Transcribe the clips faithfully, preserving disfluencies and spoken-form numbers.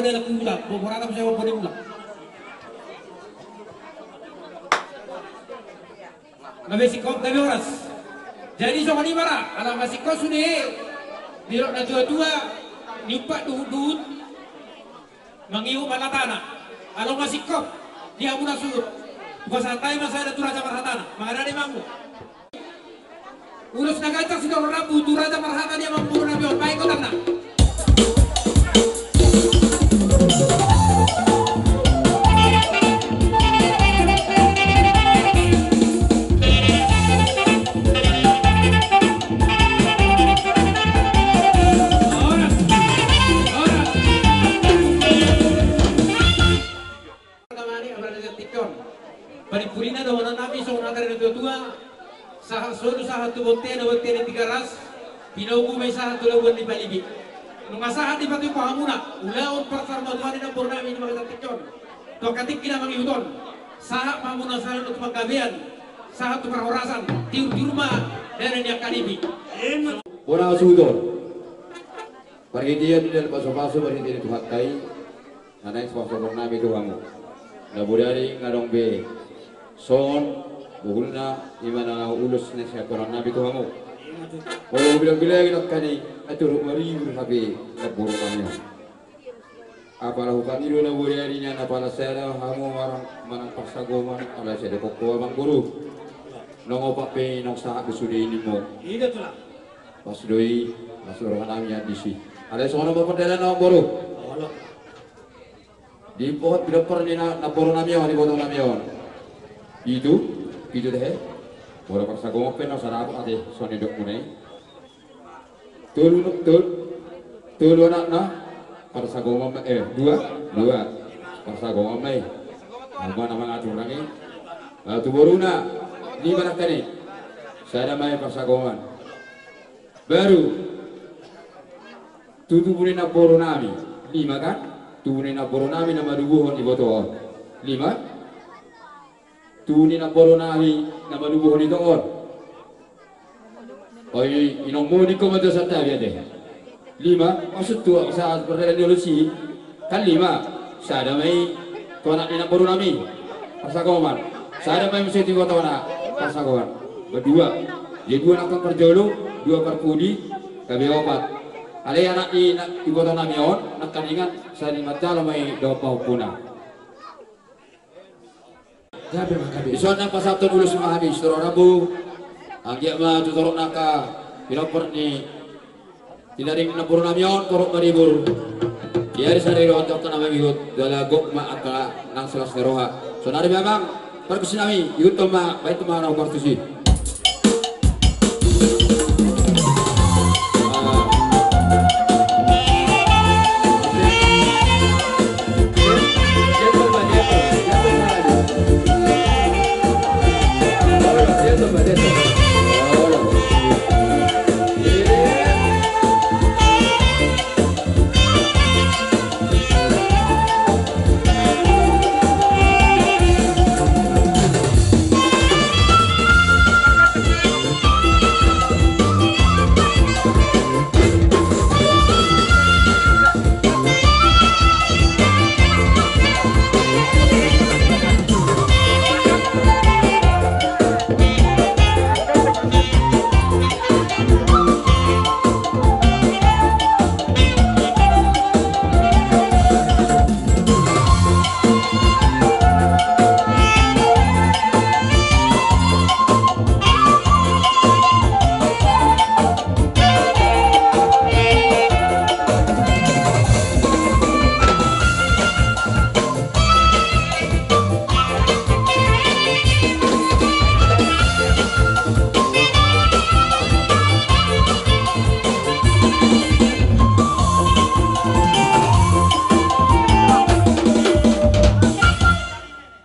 Dalam kuda, boborata bisa bobo ni ulang. Gabe singkop, gabe horas. Jadi songon i ma ra, ala masingkop sude. Didok na tua-tua, niumpat duhut-duhut. Mangihut ma latana. Ala masingkop, di hamuna suhut. Hupasahat hami ma sada tu raja marhatana. Mangaradei ma hamu. Ulos na ganjang sitorop rambu tu raja marhata di amangboru nami on, baen gotangna. Horas, horas. Pertama ni, apala na tingki on. Paripurina dohonon nami songon hata ni na tua-tua, sahat solu sahat tu bontean, bontean ni Tigaras, pinogu ma i sahat tu labuan ni Palibi. Nunga sahat dipatupa hamuna ulaon parsarmatua ni namboru nami di bagasan tingki on tu angka tingki na mangihut on. Sahat ma hamuna sahat tu panggabean, sahat tu parhorasan, tiur-tiur ma dada ni angka nipi. Bona suhut on. Parhitean ni na pasu-pasu, parhitean ni Tuhanta i. Na naeng sipasahaton nami tu hamu. Na bodari nga adong be songon bohulna, i ma na ulos na sipasahaton nami tu hamu. Molo hubilang-bilangi nangkaning, atur maribur hape namboru nami on. Apala hupangido na bodari nian, apala sada hamu manang, manang parsagoman, ala sada kokko amangboru. Nunga opat pe nunga sahat do sude i ninmu. Pas do i, pas do roha nami an disi. Alai songon on ma pardalan na amangboru. Di pohot, di dompar ni na, namboru nami on, iboto nami on. Pitu, pitu tehe. Molo parsagoman pe na sada apo ate, songon nidokmuna i. Tolu, tol-, tolu anakna, parsagoman ma, eh, dua, dua. Parsagoman ma i. Ama na mangatur nami. Ah, tu boruna, lima nangkaning. Sada ma i parsagoman. Baru tu tubu ni namboru nami, lima kan? Tubu ni namboru nami na manubuhon iboto on, lima. Tubu ni namboru nami na manubuhon ito on. Oi, inongmu ningku ma tu Santabi ate. Lima, maksud tu sahat pardalan ni ulos i. Kan lima, sada ma i tu anak ni namboru nami, parsagoman. Sada ma i muse tu ibotona, parsagoman. Ba dua. Jadi dua nangkin parjolo, dua parpudi, gabe opat. Alai anak ni na-, iboto nami on, nangkaningan, sada ni manjalo ma i dohot pahompuna. Gabe ma, gabe. Dison na pasahathon ulos ma hami sitorop rambu. Anggiat ma tu torop na angka pinompar ni tinaring namboru nami on torop maribur. Di ari sadari on jala angka na mangihut, jala gok ma angka nang silas ni roha. Saonari ma amang, pargonsi nami, ihuthon ma, baen ma na pargonsi.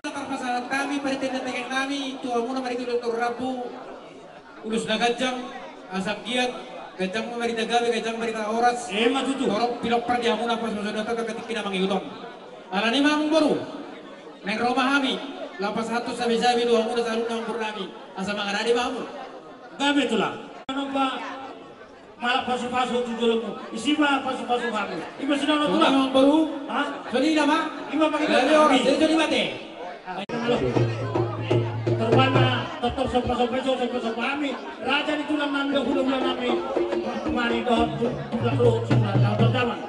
Tarpasahat hami, paritan na tegek nami, tu hamuna marhite ulos na rambu, ulos na ganjang, asa anggiat, ganjang ma barita gabe, ganjang barita horas. Ima tutu. Torop pinompar di hamuna, pas masuk datang ke tingki na mangihut on. Alani ma amangboru. Naeng ro ma hami, laho pasahathon sabe-sabe tu hamuna saluhutna amangboru nami. Asa mangaradei ma hamu. Gabe tulang. Anu, Pak. Malak pasupasu tu jolomu, isi ma pasupasu hami. Ima sinano tulang. Songon i ma boru. Ha? Songon i ma. Ima pakai. Jadi mate. Terpana, tetap sopa-sopa, sopa-sopa hami. Raja ni tulang nami, dohot hulahula nami. Mari dohot tulang ruhut sudah tahu zaman.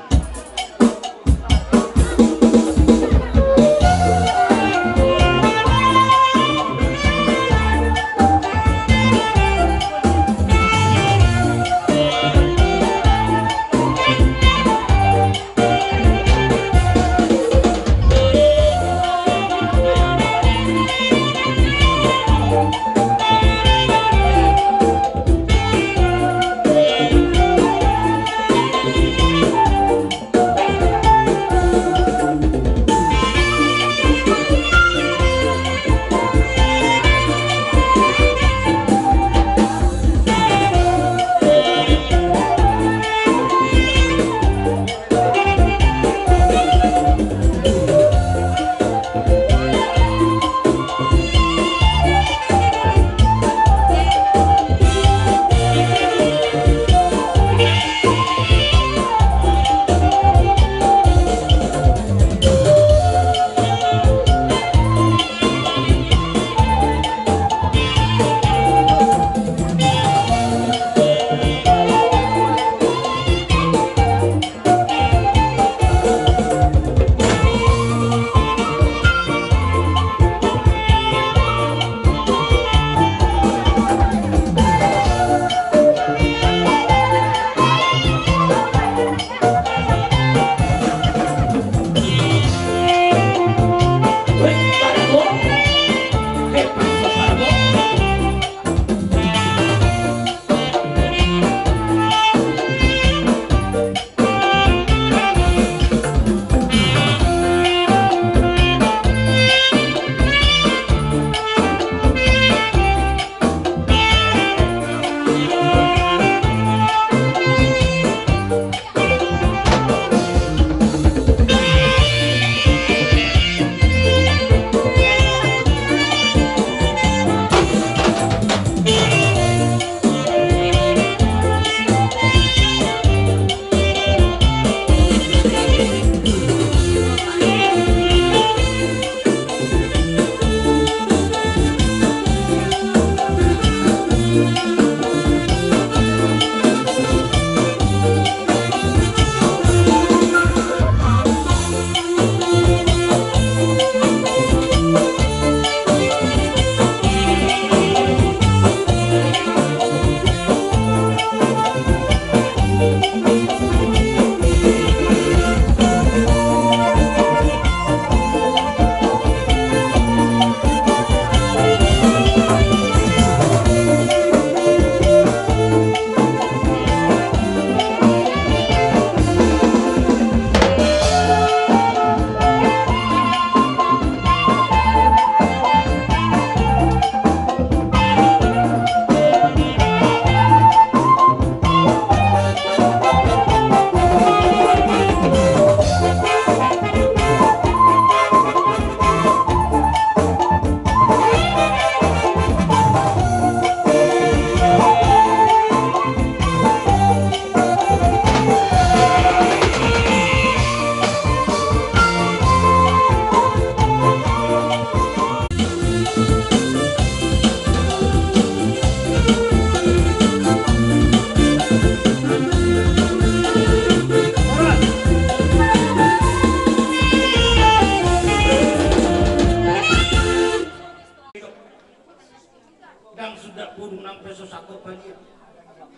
Ndang suda pudung nang pe so sangkot padia.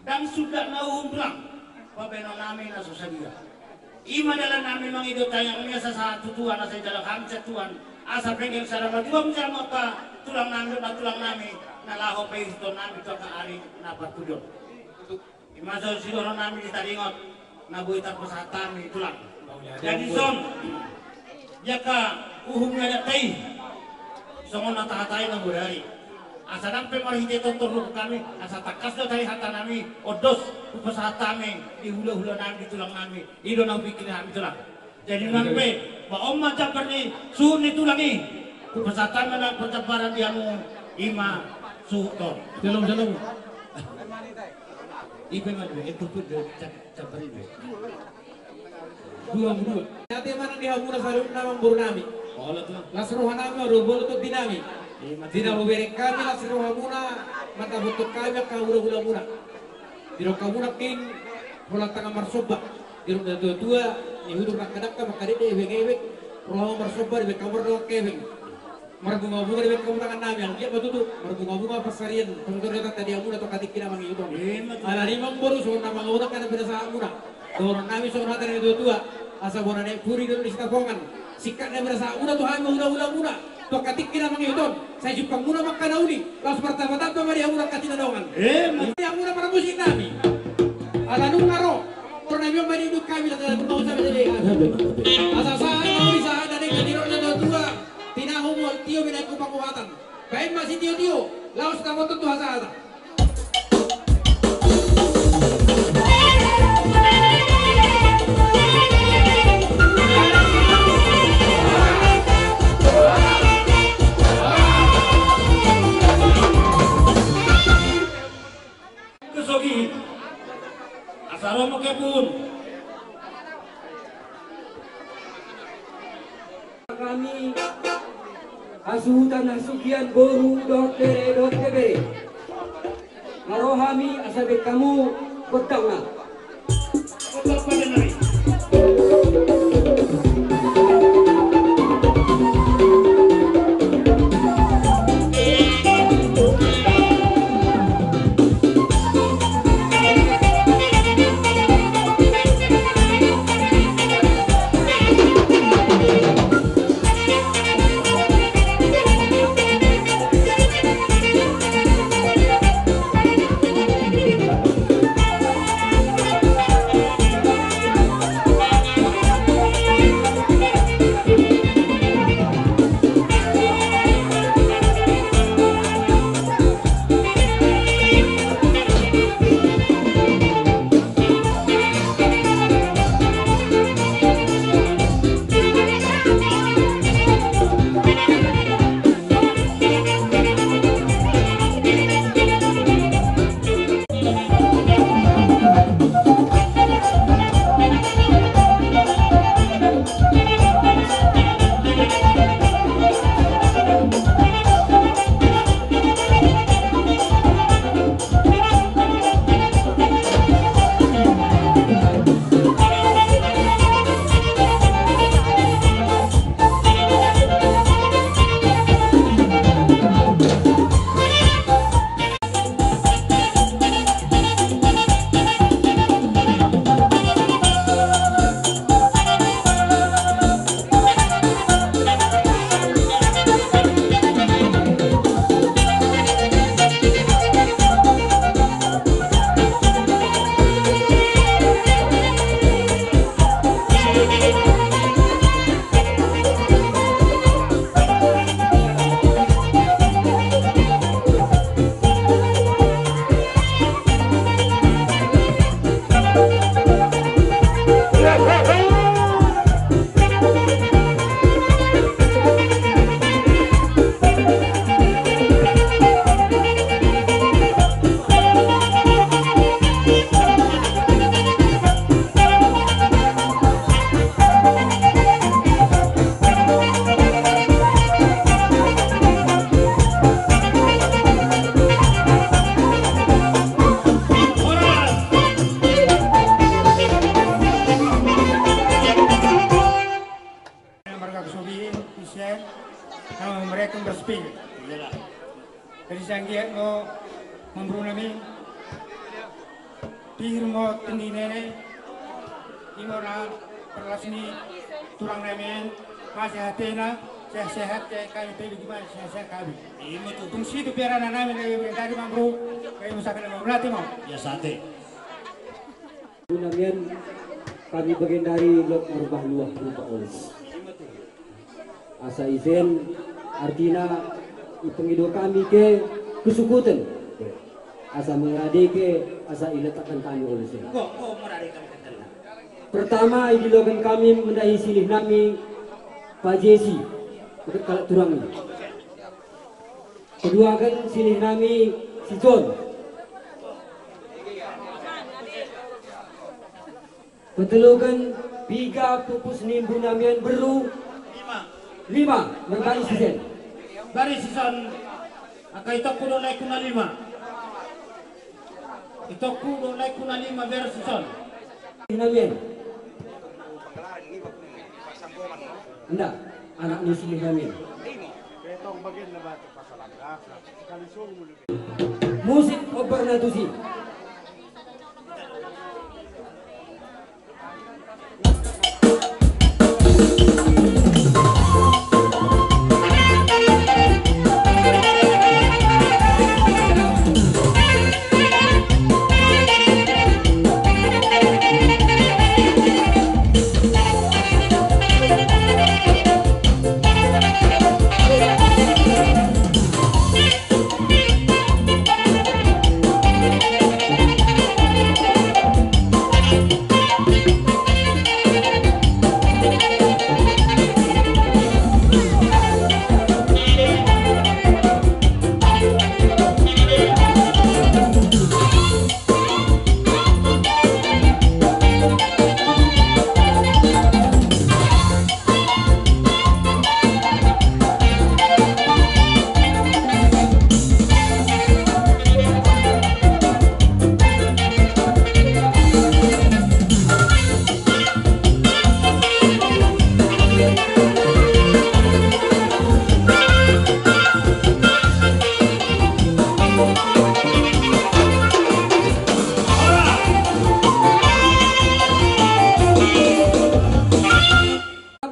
Ndang suda na uhum tulang, pabaenon nami na so sadia. Ima dalan nami mangido tangiang ni asa sahat tu Tuhan, asa dijalo hami sian Tuhan, asa penggeng sada matua menjadi mata tulang nami, na tulang nami, na laho paihuthon nami tu angka ari na parpudi on. Ima songon sidohonon nami di taringot na boi tarpasahat hami tulang. Jadi son, jaka uhum ni adat ta i, songon na tahatai na bodari. Asa ndang pe marhite tortor do hami, asa tangkas do tahe hata nami, on dos hupasahat hami di hulahula nami, di tulang nami, i do na hupingkiri hami tulang. Jadi nang pe, ba on ma jambar ni suhut ni tulang i, hupasahat hami nang parjambaran di hamu, ima suhut on. Shalom, shalom. Ipe ma dua, itu pun dua, cap-, campur dua. Dua, dua. Ate ma nang di hamuna saluhutna amangboru nami. Las roha nami, olo, bolo tondi nami. Di na hubereng hami las rohamuna, mandapothon hami angka hulahulamuna. Didok hamu nangkin, holan tangan marsomba. Didok natuatua, nihutur nangkaning angka, mangkadek do ebengebeng. Roha marsomba, dibaen hamu do angka ebeng. Marbungabunga dibaen hamu tangan nami, anggiat ma tutu marbungabunga pansarian, pasahaton di hamuna tu angka tingki na mangihut on. Alani i amangboru, songon na mangihut angka na pinasahatmuna. Dohonon nami songon hata ni natuatua: Asa bona ni puri do di Sitapongan. Singkat na pinasahatmuna tu hami hulahulamuna tu angka tingki na mangihut on, sai jumpangmuna ma angka na uli, laos martambatamba ma di hamuna angka sinadongan. Di hamuna parmusik nami. Ala nunga ro, ro nami on ma di ujung hami, laos ala nunga ro. Asa sahat na uli, sahat na denggan, didok natuatua: Tinahu ma tio, binahen tu panguhatan. Baen ma sitiotio, laos dapothon tu hasahatan. Kesogi. Asa ro ma kepun. Hami hasuhuton hasugian boru dohot bere dohot bebere. Nga ro hami asa baen hamu gondangna. Marga Kesogi, ise, na mereka berspil. Jadi sanggiat mo memburu nami. Pir mo tinggi nene. Imo na perlas ni tulang nami. Masih hatena, sehat-sehat, kayak kami tadi gimana, sehat-sehat kami. Imo tu. Tung situ piara na nami, lebih dari memburu. Kayak misalkan memburu nanti mau. Ya, sate. Di na nian hami bagendari lok marbah luah rupa olis. Asa isen artina ipangido hami ke kesukutan. Asa mangaradei ke asa iletakkan hami olis. Pertama, idilokan hami mendahi silih nami Pak Jesi, dekat kalak turang ini. Kedua kan silih nami si John. Patologan piga pupus ni imbu na mian, beru? Lima. Lima, marbaris ise? Baris ise on? Angka itongku do laengku na lima. Itongku do laengku na lima, baris ise on? Na mian. Nda, anak ni si na mian. Musik obar na tusi.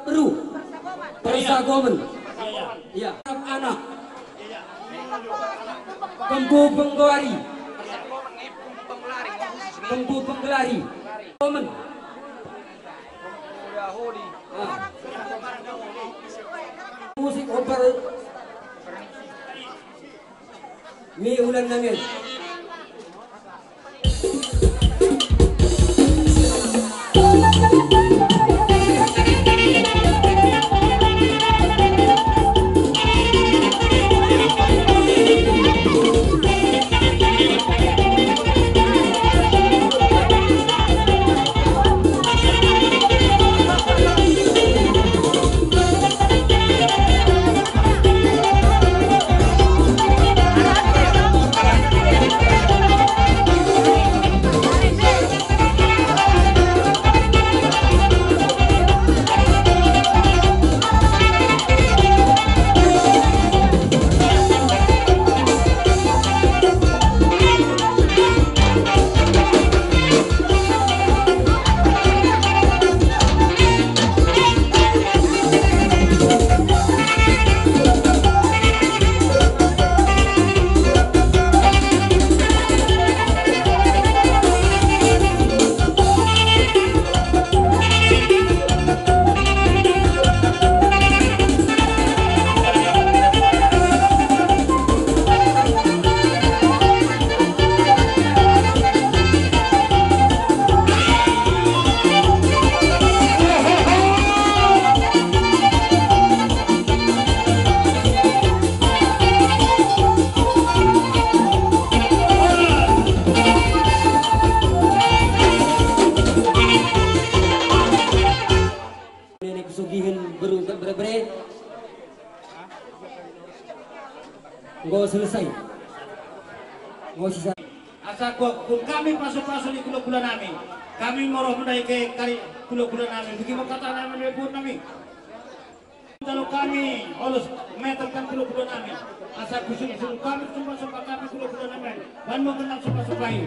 Beru. Persagomen. Iya. Anak. Pembu penggelari. Pembu penggelari. Komen. Ah. Musik oper. Ni ulan na mian. Nenek sugihan berungkap bere-bere. Enggo selesai. Enggo sisa. Asa gok, gok hami pasu-pasu ni hula-hula nami. Hami molo mendai ke kari hula-hula nami. Bagi ma hata nami, buat nami. Jalo hami, olos meter kan hula-hula nami. Asa gusung-gusung hami, sumba-sumba hami hula-hula nami. Baen ma gendang sumba-sumba i.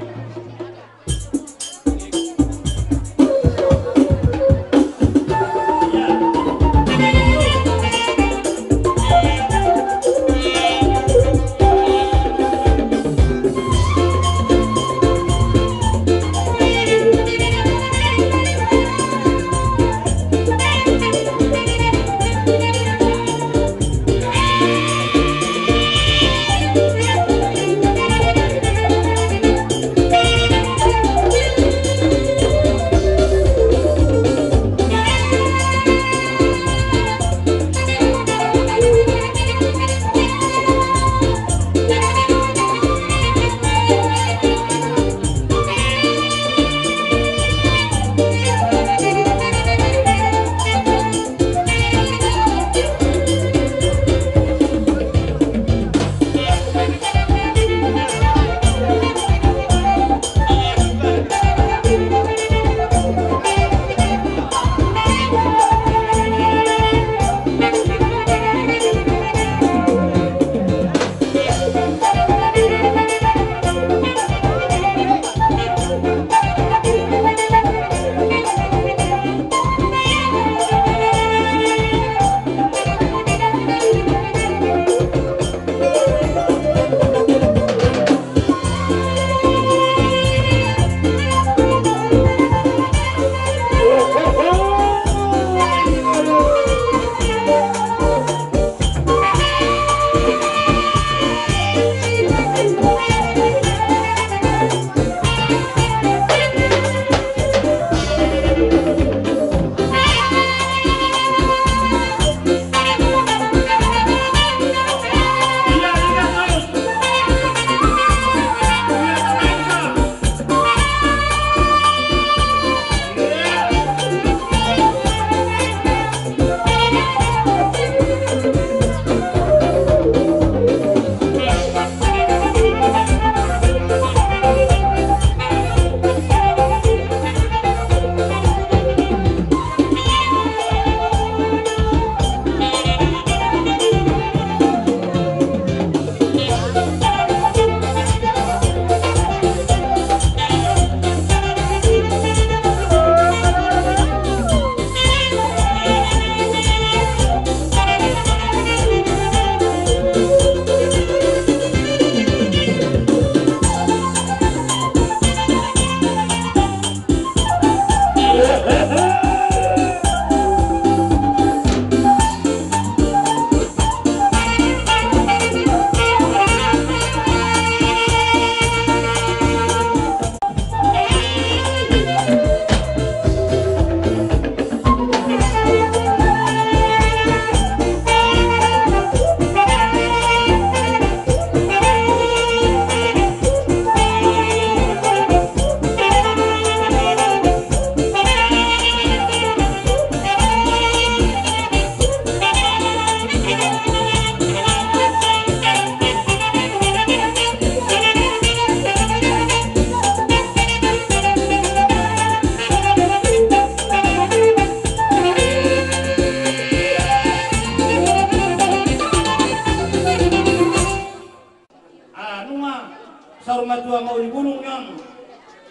Saur matua mauli bulung ni on,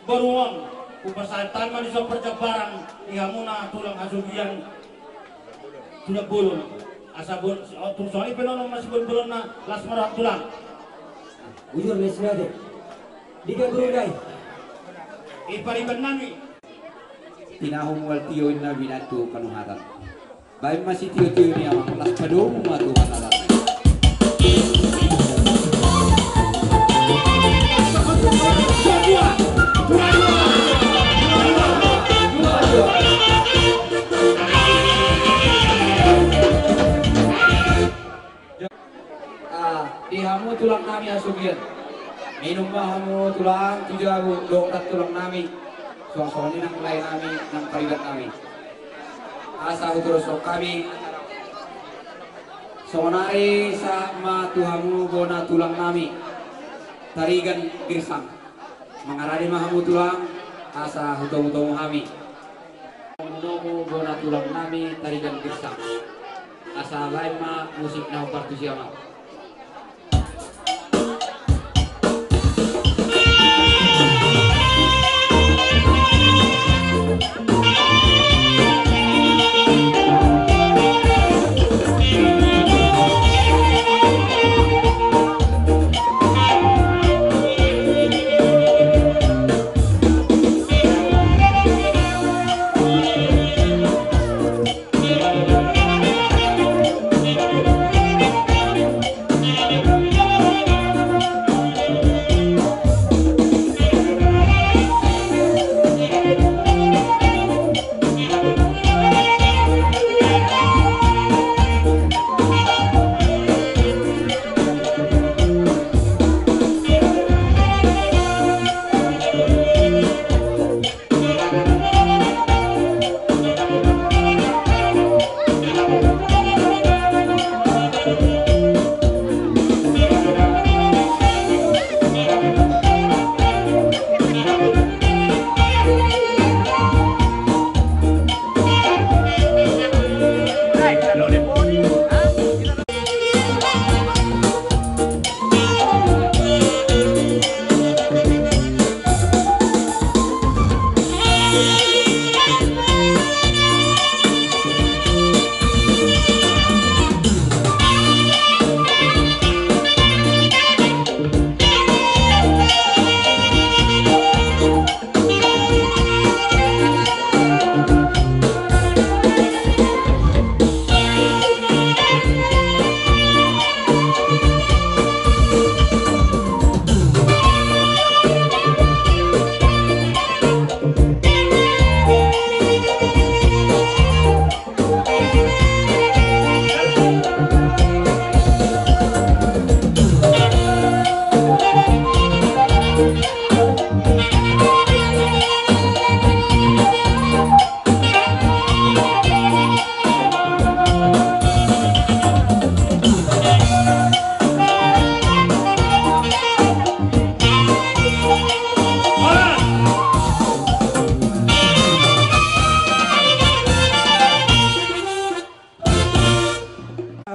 boru on, hupasahat hami ma dison parjambaran di hamuna tulang hasugian, tulang bolon. Asa bon, tung songon i pe nono masibolon-bolonna, las ma roham tulang. Bujur na sinate. Diga boru dai. I pariban nami. Tinahu mual tio inna binantu panuhatan. Baen ma sitio-tio ni amang, las padomu ma Tuhan Alla. Ah, di hamu tulang nami hasugian. Minum ma hamu tulang tu jabu, dohot tulang nami. Songon-songon i nang lae nami, nang pariban nami. Asa hutorus hami. Sonari sahat ma tu hamu bona tulang nami. Tarigan Girsang. Mangarade ma hamu tulang, asa hutomu-tomu hami. Nomu bona tulang nami Tarigan Girsang. Asa lain ma musik na hombar tu siamat.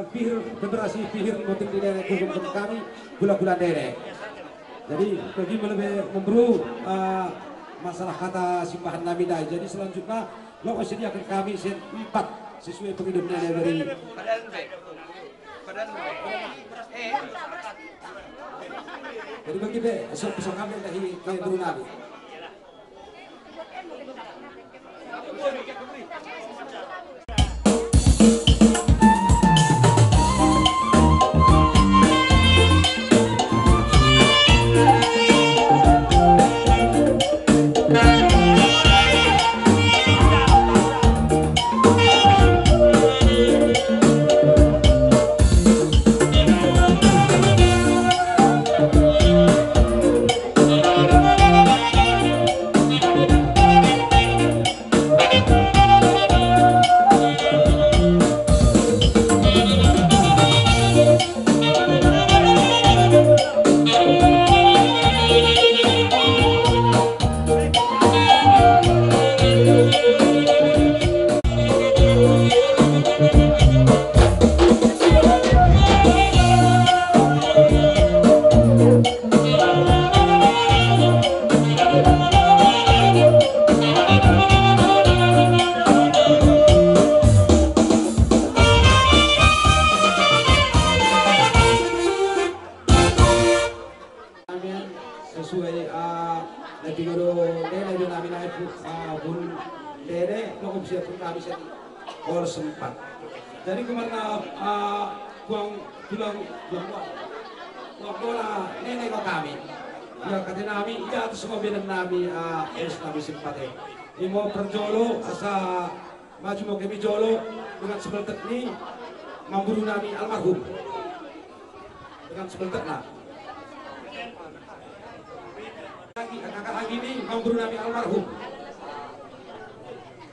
Pihir, generasi pihir moting di nenek, gulung kami, gula-gula nenek. Jadi, bagi lebih memburu, eh, masalah kata simbahan nami dai. Jadi, selanjutnya, lo sediakan kami sian empat sesuai pengido nenek dari. Jadi, bagi be, so, so kami dari, dari guru nami. Ah, na pingodo nene do nami nai pu, ah, bun nene, nunga sian bun nami sian Olos empat. Jadi kumarna, ah, tuang tulang, tuang bola, tuang bola nene ko hami. Ia kate nami, ia tu semua benan nami, ah, es nami sempat e. Imo parjolo asa maju ma hami jolo dengan sebeltek ni mamburu nami almarhum. Dengan sebeltekna. Lagi, kakak lagi ni mamburu nami almarhum.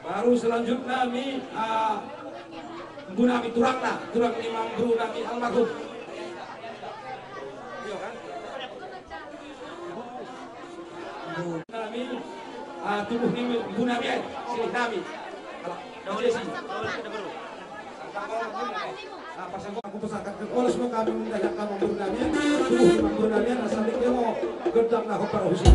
Baru selanjutna ni, ah, mamburu nami turangna, turang ni mamburu nami almarhum. Iya kan? Nami, ah, tubuh ni mamburu nami, eh, sini nami. Kalau, Jesi. Ah, pasang gua, aku pasangkan ke Olos ma hami, minta yang kamu mamburu nami, tubuh ni mamburu nami, asal dia mau gedang lah, hopar husi.